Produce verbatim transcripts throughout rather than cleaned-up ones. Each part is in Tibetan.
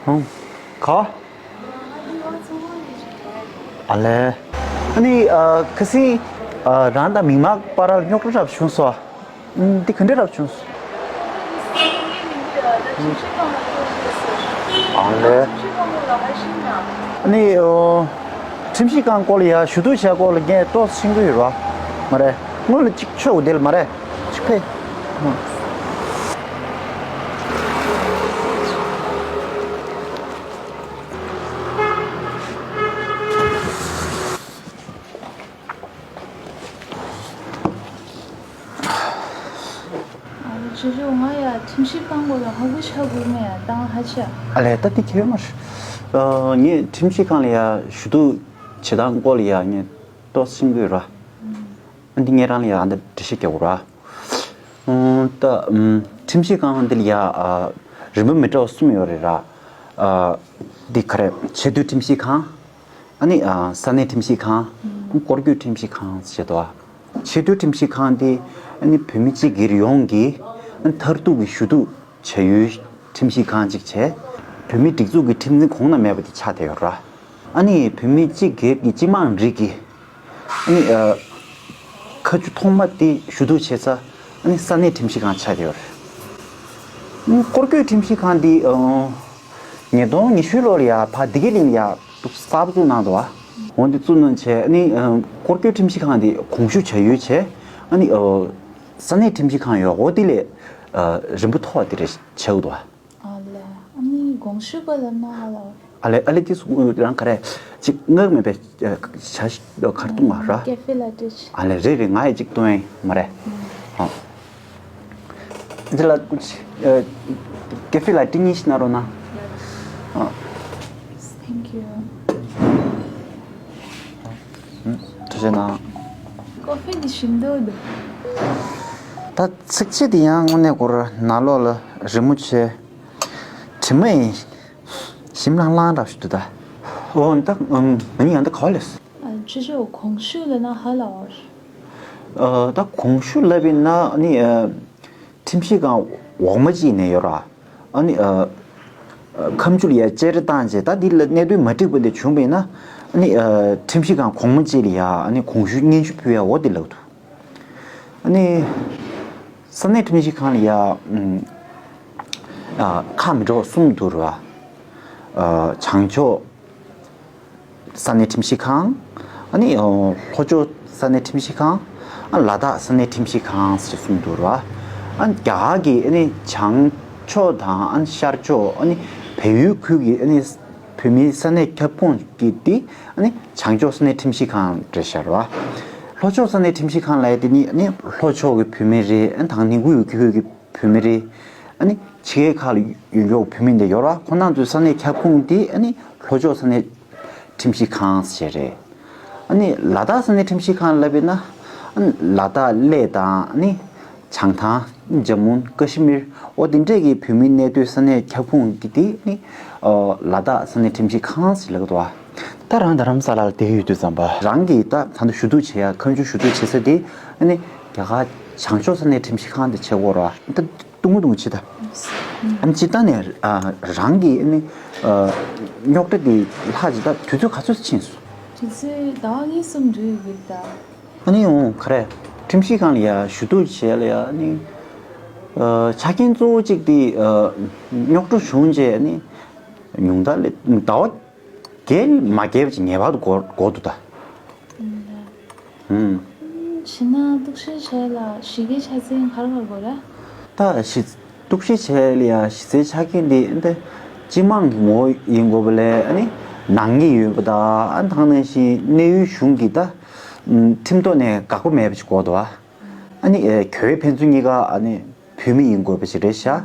ཨང་། ག་ཨ་ལས། ཨ་ནི་ཨ་ཁ་སང་ཨ་རང་དང་མི་མང་བར་ལ་རྙོག་དྲ་འདྲ་བྱུང་སོང་། ཨུམ། འདི་ག་འདྲ་འདྲ་བྱུང་སོང་། ཨ་ལས། ཨ་ནི་ཨོ། ཁྲིམས་ཞིབ་ཁང་སྐོར་ལ་ཡ་ཞུ་གཏུག་བྱས་སྐོར་ལ་ངས་ཏོག་ཙམ་ཤེས་ཀྱི་ཡོད་ར། མ་རེད། སྔོན་ལ་གཅིག་ཆོག་དེ་ལ་མ་རེད། གཅིག་ཕེ། ཨ་ལེ། ཅོ་ཅོ། ང་ཡ་ཁྲིམས་ཞིབ་ཁང་སྐོར་ལ་ཧ་གོ་ཆག་གོ་མེད་ཡ། ད་ང་ཧ་ཆ། ཨ་ལེ། ད་དེ་ཁྱད་མ་རེད། ཨ་ངས་ཁྲིམས་ཞིབ་ཁང་ལ་ཡ་ཞུ་གཏུག་བྱེད་སྟངས་སྐོར་ལ་ཡ་ངས་ཏོག་ཙམ་ཤེས་ཀྱི་ཡོད་ར། ཨ་འདི་ངས་རང་ལ་ཡ་ཨ་འདི་འགྲེལ་བཤད་རྒྱག་དགོས་ར། ཨ་ད་ཨམ་ཁྲིམས་ཞིབ་ཁང་འདི་ལ་ཡ་ཨ་རིམ་པ་མི་འདྲ་བ་གསུམ་ཡོད་རེད་ར། ཨ་འདི་ག་རེ། ཆེས་མཐོའི་ཁྲིམས་ཞིབ་ཁང་། ཨ་ནི་ཨ་ས་གནས་ཁྲིམས་ཞིབ་ཁང་། སྐོར་སྐྱོད་ཁྲིམས་ཞིབ་ཁང་ཟེར་དོ། ཆེས་མཐོའི་ཁྲིམས་ཞིབ་ཁང་དེ་ཨ་ནི་བོད་མི་སྤྱི་སྒེར་ཡོངས་ཀྱི་ཨ་ནི་མཐར་ཐུག་གི་ཞུ་གཏུག་བྱ་ཡུལ་ཁྲིམས་ཞིབ་ཁང་ཅིག་བྱས། བོད་མིའི་སྒྲིག་འཛུགས་ཀྱི་ཁྲིམས་འཛིན་གོང་ན་མེད་པ་དེ་ཆགས་བསྡད་ཡོད་ར། ཨ་ནི་བོད་མི་སྤྱི་སྒེར་གྱི་སྤྱི་དམངས་རིགས་ཀྱི་ཨ་ནི་ཨ་ཁ་མཆུ་ཐོག་མ་དེ་ཞུ་གཏུག་བྱེད་ས་ཨ་ནི་ས་གནས་ཁྲིམས་ཞིབ་ཁང་ཆགས་བསྡད་ཡོད་རེད། ཨ་ནི་སྐོར་སྐྱོད་ཁྲིམས་ཞིབ་ཁང་འདི་ཨ་ཉིས་སྟོང་ཉི་ཤུ་ལོར་ཡ་ཕ་བདེ་སྐྱིད་གླིང་ཡ་གསར་པ་བཙུགས་གནང་འདུག་བ། འོ་འདི་བཙུགས་གནང་བྱས་ཨ་ནི་ཨ་སྐོར་སྐྱོད་ཁྲིམས་ཞིབ་ཁང་འདི་གོང་ཞུ་བྱ་ཡུལ་བྱས། ཨ་ནི་ཨ་ས་གནས་ཁྲིམས་ཞིབ་ཁང་ཡོད། འོ་དེ་ལས་ཨ་རིམ་པ་མཐོ་བ་དེ་རེད་བྱས་འདུག་བ། ཨ་ལས། ཨ་ནི་གོང་ཞུ་པ་ལབ་ན་ཧ་ལ། ཨ་ལས། ཨ་ལས། དེ་སུ་རང་ག་རེ་ཅིག་ངག་མེད་པའི་ཨ་བྱ་ཞིག་ག་རེ་བཏུང་བ་ར། ཀེ་ཧྥེ་ལ་ཏྲི་ཞིག་ཨ་ལས། རེད་རེད། ང་ཡི་ཅིག་བཏུང་ཡིན་མ་རེད། ཨ་འདི་ལ་ཀུ་ཅི་ཨ་ཀེ་ཧྥེ་ལ་ཏྲི་གཉིས་ཤིག་གནང་རོགས་གནང་། ཨ། Thank you. ཐུགས་རྗེ་གནང་། ཀོ་ཧྥེ་འདི་ཞིམ་འདུག་འདུག་ད་ཚིགས་བཅད་འདི་ཡང་དངོས་གནས་ཁོ་རང་ནང་ལོགས་ལ་རི་མོ་བྱས། དྲི་མ་ཡིན། ཞིམ་ལྷང་ལྷང་འདྲ་ཞིག་འདུག་ད། ཨོ་ད་ང་གཉིས་ཡང་ད་ག་པར་སླེབས། ཨ་ཅོ་ཅོ། གོང་ཞུ་ལབ་ན་ཧ་ལ་བ། ཨ་ད་གོང་ཞུ་ལབ་པ་ཡིན་ན་ཨ་ནི་ཨ་ཁྲིམས་ཞིབ་ཁང་འོག་མ་ཅིག་ནས་ཡོད་ར། ཨ་ནི་ཨ་ཨ་ཁ་མཆུ་ལ་ཡ་བཅད་རེས་བཏང་བྱས། ད་འདི་ལ་གནད་དོན་མ་འགྲིག་པ་འདི་བྱུང་བ་ཡིན་ན་ཨ་ནི་ཨ་ཁྲིམས་ཞིབ་ཁང་གོང་མ་ཅིག་ལ་ཡ་ཨ་ནི་གོང་ཞུ་སྙན་ཞུ་ཕུལ་ཡ་འོ་དེ་ལབ་འདུག་ཨ་ནི་ས་གནས་ཁྲིམས་ཞིབ་ཁང་ལ་ཡ་ཨ་ཁག་མི་འདྲ་བ་གསུམ་འདུག་ར། ཨ་བྱང་ཕྱོགས་ས་གནས་ཁྲིམས་ཞིབ་ཁང་། ཨ་ནི་ལྷོ་ཕྱོགས་ས་གནས་ཁྲིམས་ཞིབ་ཁང་། ཨ་ལ་དྭགས་ས་གནས་ཁྲིམས་ཞིབ་ཁང་ཞེས་གསུམ་འདུག་ར། ཨ་རྒྱ་གར་གྱི་ཨ་ནི་བྱང་ཕྱོགས་དང་ཨ་ནི་ཤར་ཕྱོགས། ཨ་ནི་བལ་ཡུལ་ཁུལ་གྱི་ཨ་ནི་བོད་མིའི་ས་གནས་ཁྱབ་ཁོངས་ཀྱི་དེ་ཨ་ནི་བྱང་ཕྱོགས་ས་གནས་ཁྲིམས་ཞིབ་ཁང་རེད་ཤག་ར། ལྷོ་ཕྱོགས་ས་གནས་ཁྲིམས་ཞིབ་ཁང་ལབ་ཡ་དེ་ནི་ཨ་ནི་ལྷོ་ཕྱོགས་ཀྱི་བོད་མི་རེད། ཨ་ནི་དང་ནི་དབུས་ཁུལ་གྱི་བོད་མི་རེད། ཨ་ནི་ཕྱི་རྒྱལ་ཁག་ལ་ཡོད་མཁན་བོད་མི་འདི་ཡོད་ར། ཁོང་རྣམ་ཚོའི་ས་གནས་ཁྱབ་ཁོངས་དེ་ཨ་ནི་ལྷོ་ཕྱོགས་ས་གནས་ཁྲིམས་ཞིབ་ཁང་ཞེས་རེད། ཨ་ནི་ལ་དྭགས་ས་གནས་ཁྲིམས་ཞིབ་ཁང་ལབ་པ་ཡིན་ན་ཨ་ནི་ལ་དྭགས་གླེ་དང་ཨ་ནི་བྱང་ཐང་། ཇམ་མུ། ཀ་ཤི་མིར། ཨོ་དེ་འདྲས་ཀྱི་བོད་མི་གནས་སྡོད་ས་གནས་ཁྱབ་ཁོངས་ཀྱི་དེ་ཨ་ནི་ལ་དྭགས་ས་གནས་ཁྲིམས་ཞིབ་ཁང་ཞེས་ལབ་ཀྱི་འདུག་བ། ད་རང་རྡ་རམ་ས་ལར་བསྡད་ཡོད་དུས་ཙམ་པ་རང་གིས་ད་ད་ལྟ་ཞུ་གཏུག་བྱེད་ཡ། ཁ་མཆུ་ཞུ་གཏུག་བྱེད་ས་དེ་ཨ་ནི་རྒྱ་གར་བྱང་ཕྱོགས་ས་གནས་ཁྲིམས་ཞིབ་ཁང་དེ་བྱེད་དགོས་ར། ད་ཏུང་ངུ་ཏུང་ངུ་བྱེད་ད། ཨ་ནི་སྤྱིར་བཏང་ནས་ཨ་རང་གི་ཨ་ནི་ཨ་རྙོག་དྲ་དེ་ལྷག་ཅིག་ད་དུས་ཚོད་ག་ཚོད་ཕྱིན་སོང་། དུས་ཚོད་ཟླ་བ་གཉིས་གསུམ་འགྲོ་ཡི་གི་ད། ཨ་ནི་འོང་ག་རེ། ཁྲིམས་ཞིབ་ཁང་ལ་ཡ་ཞུ་གཏུག་བྱས་ལ་ཡ་ཨ་ནི་ཨ་ཆ་རྐྱེན་གཙོ་བོ་གཅིག་དེ་ཨ་རྙོག་དྲ་བྱུང་རྗེས་ཨ་ནི་ཉུང་མཐའ་ལས་ཟླ་བ་བརྒྱད་མ་བརྒལ་བ་ཅིག་ངེས་པར་དུ་འགོར་འགོར་འདུག་ད། ཨུམ། བྱས་ན་གཏུག་བཤེར་བྱས་ལ་གཞི་རྒྱའི་ཆ་ཚད་ག་རེ་ག་རེ་དགོས་རེད། ད་གཞི་གཏུག་བཤེར་བྱས་ལ་ཡ་གཞི་རྩའི་ཆ་རྐྱེན་འདི་ཨ་ནི་སྤྱི་དམངས་ཀྱི་ངོ་བོ་ཡིན་དགོས་པ་ལས་ཨ་ནི་ནང་གི་ཡོད་པ་དང་། ཨ་ནི་ད་ག་ནང་བཞིན་གནས་ཡུལ་གཞུང་གི་ད་ཁྲིམས་ཐོག་ནས་དགག་པ་མེད་པ་ཞིག་དགོས་འདུག་བ། ཨ་ནི་ཨེ་གྱོད་ཕན་ཚུན་གཉིས་ཀ་ཨ་ནི་བོད་མི་ཡིན་དགོས་པ་ཞིག་རེད་ཤག་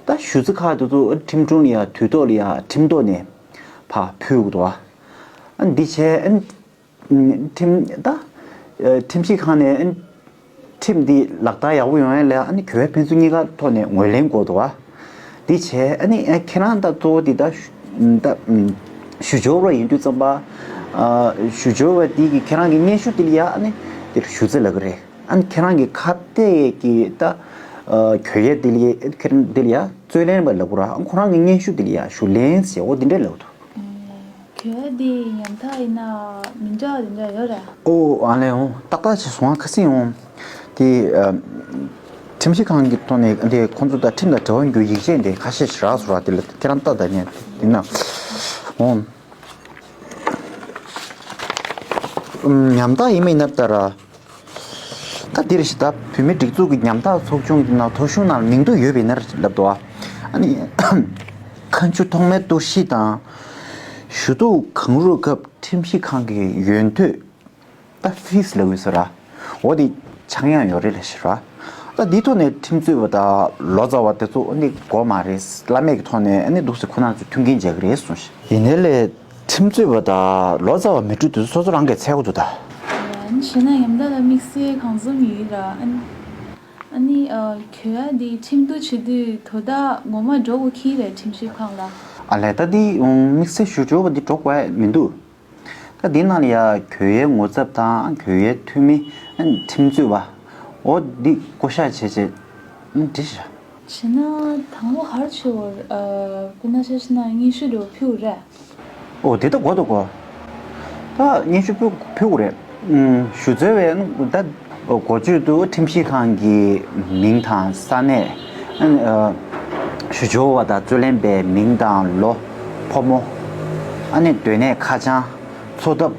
ད་ཞུ་ཚིག་ཁག་དེ་ཚོ་ཁྲིམས་དྲུང་ལ་ཡ་དུས་ཐོག་ལ་ཡ་ཁྲིམས་ཐོག་ནས་ཕར་ཕུལ་དགོས་འདུག་བ། ཨ་ནི་འདི་བྱས་ཨ་ནི་ཁྲིམས་ད་ཨེ་ཁྲིམས་ཞིབ་ཁང་ནས་ཨ་ནི་ཁྲིམས་འདི་ལག་བསྟར་ཡག་པོ་ཡོང་ཡ་ལ་ཨ་ནི་གྱོད་ཕན་ཚུན་གཉིས་ཀ་ཐོག་ནས་ངོས་ལེན་དགོས་འདུག་བ། འདི་བྱས་ཨ་ནི་ཨ་ཁྱེད་རང་ད་གཙོ་བོ་འདི་ད་ཞུ་ད་ཞུ་སྦྱོར་བ་ཡིན་དུས་ཙམ་པ། ཨ་ཞུ་སྦྱོར་བ་འདི་གིས་ཁྱེད་རང་གི་སྙན་ཞུ་འདི་ལ་ཡ་ཨ་ནི་འདིར་ཞུ་རྩིས་ལབ་ཀྱི་རེད། ཨ་ནི་ཁྱེད་རང་གི་ཁ་གཏད་ཀྱི་ད་ གྱོད་ཡས་དེ་ལ་ཁྱེད་རང་དེ་ལ་ཡ་རྩོད་ལེན་པ་ལབ་དགོས་ར། ཁོ་རང་གི་སྙན་ཞུ་དེ་ལ་ཡ་ཞུ་ལེན་ཟེར་འོ་དེ་འདྲས་ལབ་འདུག་གྱོད་ཡས་དེ་ཉམ་ཐག་ཡིན་ན་མི་འདྲ་བ་དེ་འདྲ་ཡོད་ར། ཨོ་ཨ་ལས་འོང་ཏག་ཏག་ཅིག་སོང་ང་ཁ་སང་འོང་དེ། ཁྲིམས་ཞིབ་ཁང་གི་ཐོག་ནས་དེ་ཁོང་ཚོ་དང་ཁྲིམས་དང་འབྲེལ་བ་ཡོད་ཡིག་ཆ་དེ་ཁ་ཤས་ཤིག་རག་སོང་ར། དེ་ལ་ཁྱེད་རང་ལྟ་ད་ནས་དེ་ན་འོང་། ཉམ་ཐག་ཡིན་མིན་ན་ལྟ་ར། ད་འདིར་ཞིག་ད་བོད་མི་སྒྲིག་འཛུགས་ཀྱི་ཉམ་ཐག་ཚོགས་ཆུང་གི་ནང་ཐོ་གཞུང་ནང་མིང་ཐོ་ཡོད་པའི་ནར་ལབ་འདུག་ཨ་ནི་ཁ་མཆུ་ཐོག་མའི་གཏོར་བཤིག་དང་། ཞུ་གཏུག་གང་རུང་སྐབས་ཁྲིམས་ཞིབ་ཁང་གི་ཡོན་ཐོས་ད་ཕིས་ལབ་ཡོད་ས་ར། འོ་དེ་ཆག་ཡང་ཡོད་རེད་ལ་ཞེས་ར། ད་འདིའི་ཐོག་ནས་ཁྲིམས་རྩོད་པ་དང་ལོ་ཙཱ་བ་དེ་ཚོ་ཨ་ནི་དགོས་མ་རེད། བླ་མེད་ཀྱི་ཐོག་ནས་ཨ་ནི་འདུག་སེ་ཁོ་རང་ཚོས་མཐུན་རྐྱེན་སྦྱར་གྱི་རེད་གསུངས་ཤིང་། ཡིན་ནའི་ལས་ཁྲིམས་རྩོད་པ་དང་ལོ་ཙཱ་བ་མི་སྤྲོད་དུས་སོ་སོ་རང་གིས་འཚོལ་དགོས་འདུག་ད། ཨ་ནི་བྱས་ན་ཉམ་ཐག་ལ་དམིགས་བསལ་གང་འཛོམས་ཡོད་ར། ཨ་ནི་ཨ་ནི་གྱོད་ཡས་འདི་ཁྲིམས་གཏུག་བྱེད་དུས་དོ་བདག་ངོ་མ་འགྲོ་དགོས་ཀྱི་རེད་ཁྲིམས་ཞིབ་ཁང་ལ། ཨ་ལས་ད་འདི་དམིགས་བསལ་ཞུ་སྦྱོར་བ་འདི་འགྲོ་དགོས་མི་འདུག་ད་འདི་ནང་ལ་ཡ་གྱོད་ཡའི་ངོ་ཚབ་དང་གྱོད་ཡའི་འཐུས་མི། ཁྲིམས་རྩོད་པ། འོ་འདི་བསྐོ་བཞག་བྱས་བྱས་འདི་བྱ། བྱས་ན་དང་པོ་ཧར་ཆེ་བར་དཔེར་ན་ཆ་བཞག་ན་སྙན་ཞུ་འདྲ་བོ་ཕུལ་རེད། འོ་དེ་ད་གོ་ད་གོ་ད་སྙན་ཞུ་ཕུལ་ཕུལ་དགོས་རེད། ཞུ་རྩོལ་བའི་ད། འགོ་བརྗོད་དུ་ཁྲིམས་ཞིབ་ཁང་གི་མིང་དང་ས་གནས། ཨ་ནི་ཞུ་སྦྱོར་བ་དང་རྩོད་ལེན་པའི་མིང་དང་ལོ། ཕོ་མོ། ཨ་ནི་སྡོད་གནས་ཁ་བྱང་། འཚོ་ཐབས།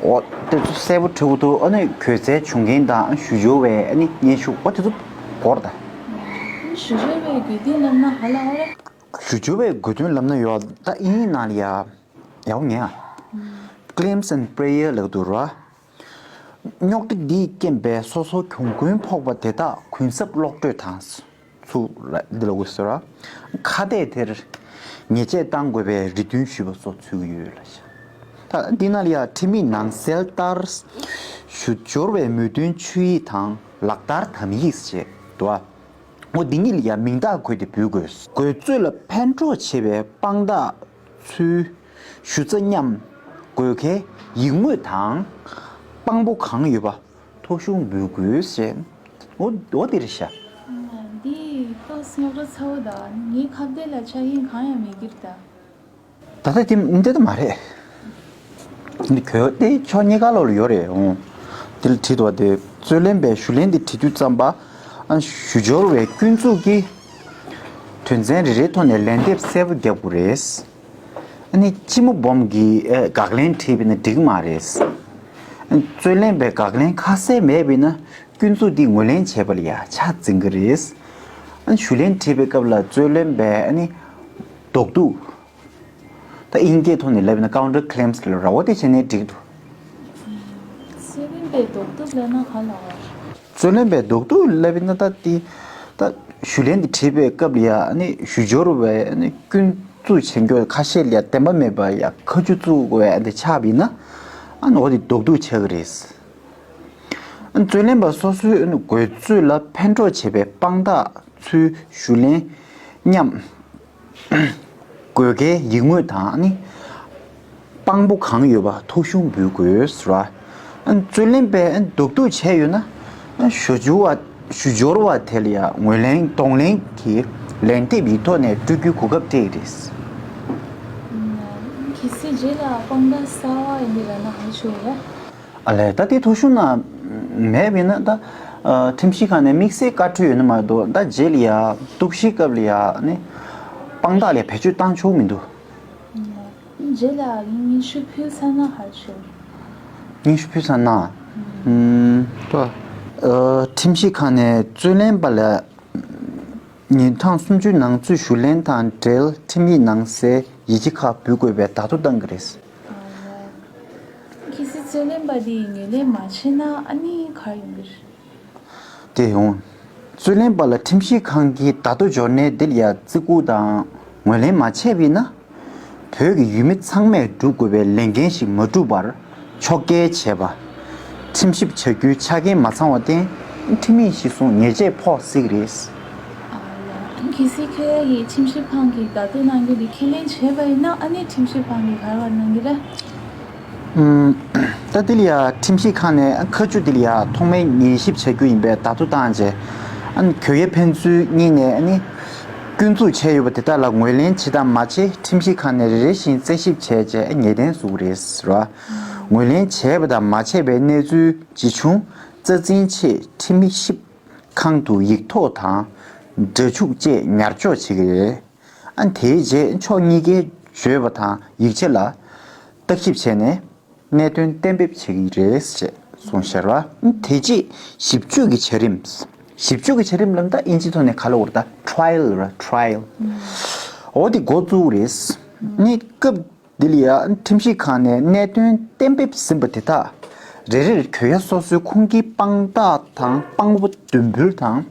འོ་དེ་ཚོ་གསལ་པོ་འབྲི་དགོས་འདུག་ཨ་ནི་གྱོད་རྩའི་བྱུང་རྐྱེན་དང་ཞུ་སྦྱོར་བའི་ཨ་ནི་སྙན་ཞུ་འོ་དེ་ཚོ་དགོས་རེད་ད། ཞུ་སྦྱོར་བའི་དགོས་འདུན་ལབ་ན་ག་ལ་འོ་རེད། ཞུ་སྦྱོར་བའི་དགོས་འདུན་ལབ་ན་ཡོད་ད་ཨིན་ནང་ལ་ཡ། ཡག་པོ་ཉན་ཨ། Claims and prayer ལབ་འདུག་ར། རྙོག་དྲ་འདིས་རྐྱེན་པས་སོ་སོ་གྱོང་གུན་ཕོག་པ་དེ་དག་གུན་གསབ་གློག་སྤྲོད་དང་། ཚུར་ལ་འདི་ལ་འོས་ཟེར་བ། ཁ་གཏད་དེར་ཉེས་ཆད་གཏང་དགོས་པའི་རེ་འདུན་ཞུས་པ་སོགས་ཚུད་ཀྱི་ཡོད་ལ། ད་འདི་ནང་ལ་ཡང་ཁྲིམས་ཡིག་ནང་གསལ་ལྟར། ཞུ་སྦྱོར་བའི་མོས་མཐུན་ཆོད་ཡིག་དང་ལག་བསྟར་དམ་ཡིག་ཅེས་འདུག་བ། འོ་འདི་གཉིས་ལ་ཡང་མིང་རྟགས་བཀོད་དེ་འབུལ་དགོས། འགོད་རྩོད་ལ་ཕན་གྲོགས་བྱེད་པའི་དཔང་རྟགས་ཚུལ། ཞུ་རྩ་མཉམ། དགོས་གལ་ཡིག་ངོས་དང་། དཔང་པོ་གང་ཡོད་པ། ཐོ་གཞུང་འབུལ་དགོས་ཞེས། འོ་འོ་དེ་རེད་ཤག་འདི་ཏོག་ཙམ་རྙོག་དྲ་ཚ་བོ་དང་ངའི་ཁ་བརྡ་ལ་ཆ་རྐྱེན་གང་ཡང་མེད་ཀྱི་རེད་ད། ད་ལྟ་དེ་འདི་ལྟ་མ་རེད། འདི་གྱོད་དེ་ཕྱོགས་གཉིས་ཀ་ལོག་ལ་ཡོད་རེད་འོང་། འདི་ལ་བྲིས་འདུག་བ་དེ་རྩོད་ལེན་པས་ཞུ་ལན་འདི་བྲིས་དུས་ཙམ་པ། ཨ་ཞུ་སྦྱོར་བའི་སྐྱོན་འཛུགས་ཀྱི་དོན་ཚན་རེ་རེའི་ཐོག་ནས་ལན་འདེབས་གསལ་པོ་རྒྱབ་དགོས་རེད། ཨ་ནི་སྤྱི་མོ་སྦོམ་གྱིས་ཨེ་དགག་ལན་བྲིས་པས་ན་འགྲིག་མ་རེད། ཨ་ནི་རྩོད་ལེན་པས་དགག་ལན་ཁ་གསལ་མེད་པས་ན་སྐྱོན་འཛུགས་འདི་ངོས་ལེན་བྱས་པ་ལ་ཡང་ཆ་འཛིན་གྱི་རེད། ཨ་ནི་ཞུ་ལན་བྲིས་པའི་སྐབས་ལ་རྩོད་ལེན་པས་ཨ་ནི་ལྡོག་འདུག་ད་དབྱིན་སྐད་ཐོག་ནས་ལབ་ན་counter claims ལབ་ར་བ་དེ་བྱས་ནས་འགྲིག་འདུག་རྩོད་ལེན་པས་ལྡོག་འདུག་ལབ་ན་ག་ལ་བ། རྩོད་ལེན་པས་ལྡོག་འདུག་ལབ་ན་ད་དེ་ད་ཞུ་ལན་དེ་བྲིས་པའི་སྐབས་ལ་ཡ་ཨ་ནི་ཞུ་སྦྱོར་བས་ཨ་ནི་སྐྱོན་འཛུགས་བྱེད་མཁན་ཁ་ཤས་ལ་ཡ་བདེན་པ་མེད་པ་ཡ་ཁ་མཆུ་བཙུགས་དགོས་ཡ་དེ་ཆགས་པ་ཡིན་ན་ཨ་ནི་འོ་དེ་ལྡོག་འདུག་ཆགས་ཀྱི་རེད། ཨ་ནི་རྩོད་ལེན་པ་སོ་སོའི་ཨ་ནི་དགོས་ཚུལ་ལ་ཕན་གྲོགས་བྱེད་པའི་དཔང་རྟགས་ཚུལ་ཞུ་ལན་མཉམ། དགོས་གལ་ཡིག་ངོས་དང་ནི། དཔང་པོ་གང་ཡོད་པ་ཐོ་གཞུང་འབུལ་དགོས་ཟེར་བ། ཨ་ནི་རྩོད་ལེན་པས་ཨ་ནི་ལྡོག་ལྡོག་བྱས་ཡོད་ན། ཨ་ཞུ་སྦྱོར་བ་ཞུ་སྦྱོར་བ་དེ་ལ་ཡང་ངོས་ལེན་གདོང་ལེན་གྱི་ལན་འདེབས་ཡིག་ཐོག་ནས་སྤྲོད་རྒྱུའི་གོ་སྐབས་སྤྲད་ཀྱི་རེད། གལ་སྲིད་རྗེས་ལ་དཔང་རྟགས་གསར་བ་ཡིན་པའི་ལ་ན་ཧ་ཆོས་རེད། ཨ་ལས་ད་དེ་ཐོ་གཞུང་ན་མེད་པས་ན་ད། ཨ་ཁྲིམས་ཞིབ་ཁང་ནས་དམིགས་བསལ་བཀའ་འཁྲོལ་ཡོད་ན་མ་གཏོགས་ད་རྗེས་ལ་ཡ་གཏུག་བཤེར་སྐབས་ལ་ཡ་ནི་དཔང་རྟགས་ལ་བེད་སྤྱོད་བཏང་ཆོག་མི་འདུག་རྗེས་ལ་སྙན་ཞུ་ཕུལ་ཚར་ན་ཧ་ཆོས། སྙན་ཞུ་ཕུལ་ཚར་ན། ཨུམ། ད། ཨ་ཁྲིམས་ཞིབ་ཁང་ནས་རྩོད་ལེན་པ་ལ། ཉིན་གྲངས་སུམ་ཅུའི་ནང་ཚུད་ཞུ་ལན་དང་འབྲེལ་ཁྲིམས་ཡིག་ནང་གསལ་ཡིག་ཆ་ཁག་འབུལ་དགོས་པའི་བརྡ་ཐོ་བཏང་གི་རེད། གལ་སྲིད་རྩོད་ལེན་པ་དེས་ངོས་ལེན་མ་བྱས་ན་ཨ་ནི་ག་རེ་ཡོང་གི་རེད། དེ་ཡང་། རྩོད་ལེན་པ་ལ་ཁྲིམས་ཞིབ་ཁང་གིས་བརྡ་ཐོ་འབྱོར་ནས་འདི་ལ་ཡ་བརྩི་བཀུར་དང་ངོས་ལེན་མ་བྱས་པ་ཡིན་ན། བོད་ཀྱི་ཡུལ་མི་ཚང་མས་སྒྲུབ་དགོས་པའི་ལས་འགན་ཞིག་མ་བསྒྲུབས་པར་ཕྱོགས་འགལ་བྱས་པ། ཁྲིམས་ཞིབ་བྱ་རྒྱུའི་ཆ་རྐྱེན་མ་ཚང་བར་བརྟེན་ཁྲིམས་ཡིག་གཞིར་བཟུང་ཉེས་ཆད་ཕོག་སྲིད་ཀྱི་རེད། ཨ་ལ། གལ་སྲིད་ཁྱོད་ཀྱིས་ཁྲིམས་ཞིབ་ཁང་གིས་བརྡ་ཐོ་གནང་རྒྱུ་དེ་ཁས་ལེན་བྱས་པ་ཡིན་ན་ཨ་ནི་ཁྲིམས་ཞིབ་ཁང་གིས་ག་རེ་བར་གནང་གི་རེད། ཨུམ། ད་དེ་ལ་ཡ་ཁྲིམས་ཞིབ་ཁང་ནས་ཁ་མཆུ་དེ་ལ་ཡ་ཐོག་མའི་ཉན་ཞིབ་བྱ་རྒྱུ་ཡིན་པའི་བརྡ་ཐོ་བཏང་རྗེས། ཨ་ནི་གྱོད་ཡ་ཕན་ཚུན་གཉིས་ནས་ཨ་ནི་སྐྱོན་འཛུགས་བྱས་ཡོད་པ་དེ་དག་ལ་ངོས་ལེན་བྱེད་དང་མ་བྱེད་ཁྲིམས་ཞིབ་ཁང་ནས་རེ་རེ་བཞིན་རྩད་ཞིབ་བྱས་རྗེས་ངེས་གཏན་བཟོ་གི་རེད་ཟེར་བ། ངོས་ལེན་བྱས་པ་དང་མ་བྱས་པའི་གནས་ཚུལ་ཇི་བྱུང་རྩ་འཛིན་ཆེད་ཁྲིམས་ཞིབ་ཁང་དུ་ཡིག་ཐོག་དང་སྒྲ་འཇུག་བཅས་ཉར་འཇོག་བྱེད་ཀྱི་རེད། ཨ་ནི་དེའི་རྗེས་ཕྱོགས་གཉིས་ཀས་བརྗོད་པ་དང་ཡིག་ཆ་ལ་བརྟག་ཞིབ་བྱས་ནས་གནད་དོན་གཏན་འབེབས་བྱེད་ཀྱི་རེད་ཅེས་གསུངས་བཞག་པ། ཨ་ནི་དེ་རྗེས་ཞིབ་དཔྱོད་ཀྱི་བྱ་རིམ། ཞིབ་དཔྱོད་ཀྱི་བྱ་རིམ་ལབ་ན་ད་ཨིན་ཇི་ཐོག་ནས་ག་ལབ་དགོས་རེད། ད་ཊ་ར་ཡལ་ར་ཊ་ར་ཡལ། འོ་དེ་འགོ་བཙུགས་རེད། ཨ་ནི་སྐབས་འདི་ལ་ཡ་ཁྲིམས་ཞིབ་ཁང་ནས་གནད་དོན་གཏན་འབེབས་ཟིན་པ་དེ་དག་རེ་རེར་གྱོད་ཡ་སོ་སོའི་ཁུངས་སྐྱེལ་དཔང་རྟགས་དང་དཔང་པོ་འདོན་འབུལ་དང་།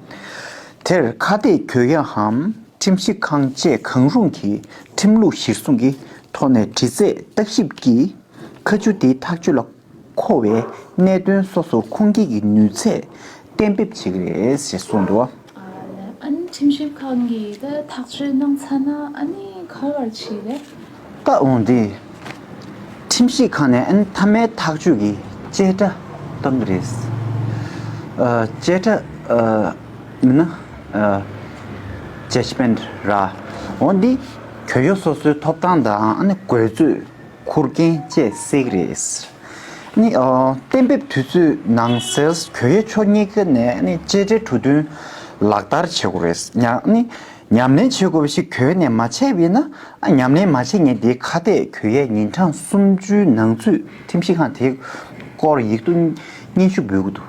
དེར་ཁ་གཏད་གྱོད་ཡའམ་ཁྲིམས་ཞིབ་ཁང་བཅས་གང་རུང་གིས་ཁྲིམས་ལུགས་གཞིར་བཟུང་གི་ཐོག་ནས་དྲི་རྩད་བརྟག་ཞིབ་ཀྱིས་ཁ་མཆུ་དེའི་ཐག་གཅོད་ལ་མཁོ་བའི་གནད་དོན་སོ་སོར་ཁུངས་སྐྱེལ་གྱི་ནུས་ཚད་གཏན་འབེབས་བྱེད་ཀྱི་རེད་ཅེས་གསུངས་འདུག་ཨ་ནི་ཁྲིམས་ཞིབ་ཁང་གིས་ད་ཐག་གཅོད་གནང་ཚར་ན་ཨ་ནི་ག་རེ་བྱེད་རེད། ད་འོང་དེ། ཁྲིམས་ཞིབ་ཁང་ནས་ཨ་ནི་མཐའ་མའི་ཐག་གཅོད་ཀྱི་བཅད་ཁྲ་བཏང་གི་རེད། ཨ་བཅད་ཁྲ་ཨ་མིན་ན་ཨ་ཇཇ་མེན་ཊི་ར། འོང་དེ་གྱོད་ཡ་སོ་སོའི་ཐོབ་ཐང་དང་ཨ་ནི་དགོས་ཚུལ། འཁུར་མཁན་བཅས་གསལ་གྱི་རེད། ནི་ཨ་གཏན་འབེབས་དུས་ཚོད་ནང་གསལ་གྱོད་ཡ་ཕྱོགས་གཉིས་ཀ་ནས་ནི་བཅད་ཁྲའི་གྲོས་མཐུན་ལག་བསྟར་བྱེད་དགོས་རེད། ཉ་ནི་ཉམས་ལེན་བྱེད་དགོས་པ་ཞིག་གྱོད་ནས་མ་བྱས་པ་ཡིན་ན་ཨ་ཉམས་ལེན་མ་བྱས་ངེས་དེའི་ཁ་གཏད་གྱོད་ཡའི་ཉིན་གྲངས་སུམ་ཅུའི་ནང་ཚུད་ཁྲིམས་ཞིབ་ཁང་དེའི་སྐོར་ཡིག་ཐོག་སྙན་ཞུ་འབུལ་དགོས་འདུག་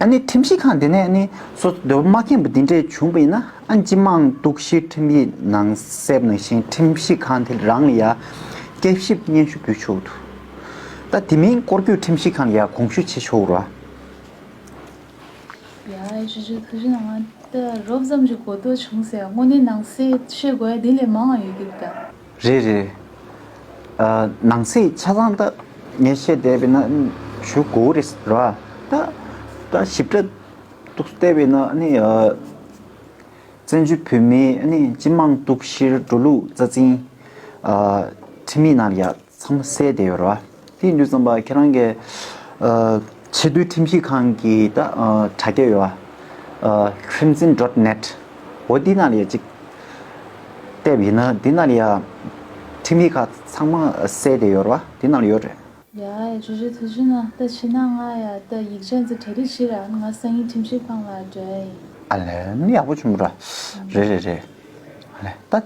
ཨ་ནི་ཁྲིམས་ཞིབ་ཁང་དེ་ནས་ཨ་ནི་སོ་སོ་འདོད་པ་མ་ཁེངས་པ་འདི་འདྲས་བྱུང་པ་ཡིན་ན་ཨ་སྤྱི་དམངས་གཏུག་བཤེར་ཁྲིམས་ཡིག་ནང་གསལ་བ་ནང་བཞིན་ཁྲིམས་ཞིབ་ཁང་དེ་རང་ལ་ཡ་བསྐྱར་ཞིབ་སྙན་ཞུ་འབུལ་ཆོག་འདུག་ད་དེ་མིན་སྐོར་སྐྱོད་ཁྲིམས་ཞིབ་ཁང་ལ་ཡ་དགོངས་ཞུ་བྱེད་ཆོག་ར། ཡ་ཞུ་ཞུ་ཐུགས་རྗེ་གནང་། ད་རོབ་ཙམ་ཞིག་གོ་རྟོགས་བྱུང་ཟེར་དངོས་གནས་ནང་གསེས་བཤད་དགོས་ཡ་དེ་ལས་མང་བ་ཡོད་ཀྱི་རེད་ད། རེད་རེད། ཨ་ནང་གསེས་ཆ་ཚང་ད་ངས་བཤད་བསྡད་པས་ན་ཞུ་དགོས་རེད་ར། ད་ད་ཞིབ་ཕྲ་ཏོག་ཙམ་བལྟས་པས་ན་ཨ་ནི་ཨ་བཙན་བྱོལ་བོད་མིའི་ཨ་ནི་སྤྱི་དམངས་གཏུག་བཤེར་འགྲོ་ལུགས་རྩ་འཛིན་ཨ་ཁྲིམས་ཡིག་ནང་ལ་ཡ་ཚང་མ་གསལ་བསྡད་ཡོད་ར། དེ་ཡིན་དུས་ཙམ་པ་ཁྱེད་རང་གི་ཨ་ཆེས་མཐོའི་ཁྲིམས་ཞིབ་ཁང་གི་ད་ཨ་དྲ་རྒྱ་ཡོད་ཨ་crimson dot net། འོ་འདི་ནང་ལ་ཡ་ཅིག་བལྟས་པ་ཡིན་ན་འདི་ནང་ལ་ཡ་ཁྲིམས་ཡིག་ཁག་ཚང་མ་གསལ་བསྡད་ཡོད་ར། འདི་ནང་ལ་ཡོད་རེད། ཡ་ཡ་ཇོ་ཇོ་ཐུགས་རྗེ་གནང་། ད་ཕྱི་ནང་ང་ཡ་ད་ཡིག་ཆ་འཛི་གྲ་སྒྲིག་བྱེད་ར། ང་སང་ཉིན་ཁྲིམས་ཞིབ་ཁང་ལ་འགྲོ་ཡ་ཡིན། ཨ་ལས་ནི་ཡག་པོ་བྱུང་ར། རེད་རེད་རེད། ཨ་ལས་ད་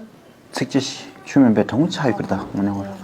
ཚིགས་བཅད་ཆུ་མིན་པའི་གྲང་མོ་ཆགས་ཡོད་ཀྱི་རེད་ད་དངོས་གནས་ངོ་ར།